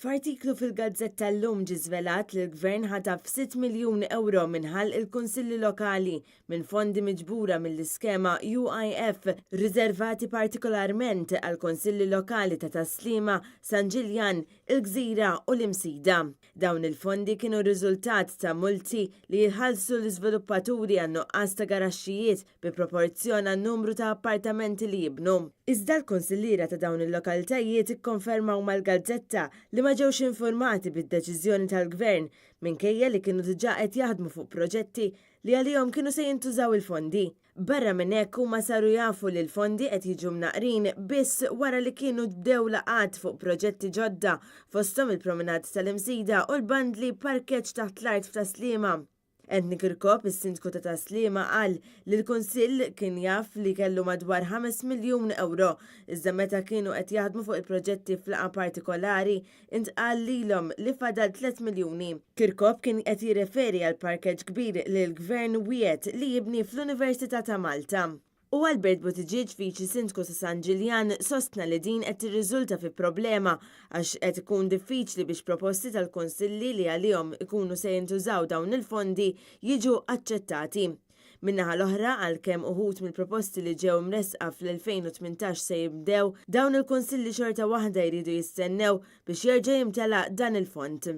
F'artiklu fil-gazzetta Llum ġie żvelat li l-Gvern ħataf sitt miljun ewro minn ħalq il-Kunsilli Lokali minn fondi miġbura mill-iskema UIF riżervati partikolarment għall-Kunsilli Lokali ta' Tas-Sliema, San Ġiljan, il-Gżira u l-Imsida. Dawn il-fondi kienu riżultat ta' multi li jħallsu l-iżviluppaturi għan-nuqqas ta' garaxxijiet bi proporzjon għan-numru ta' appartamenti li jibnu. Iżda l-kunsilliera ta' dawn il-lokalitajiet ikkonfermaw mal-gazzetta li ma ġewx infurmati bid-deċiżjoni tal-Gvern minkejja li kienu diġà qed jaħdmu fuq proġetti li għalihom kienu se jintużaw il-fondi. Barra minn hekk huma saru jafu li l-fondi qed jiġu mnaqqrin biss wara li kienu bdew laqgħat fuq proġetti ġodda fosthom il-promenade tal-Imsida u l-bandli parkeġġ taħt l-art f'Tas-Sliema. Anthony Kirkop, is-Sindku ta' Tas-Sliema qal li l-Kunsill kien jaf li kellu madwar 5 miljun ewro, iżda meta kienu qed jaħdmu fuq il-proġetti f'laqgħa partikolari, intqal lilhom li fadal 3 miljuni. Kirkop kien qed jirreferi għall-parkeġġ kbir li l-Gvern wiegħed li jibni fl-Università ta' Malta. U Albert Buttigieg, Viċi Sindku ta' San Ġiljan, sostna li din qed tirriżulta fi problema għax qed ikun diffiċli biex proposti tal-kunsilli li għalihom ikunu se jintużaw dawn il-fondi jiġu aċċettati. Min-naħa l-oħra, għalkemm uħud mill-proposti li ġew imressqa fl-2018 se jinbdew, dawn il-kunsilli xorta waħda jridu jistennew biex jerġa' jimtela dan il-fond.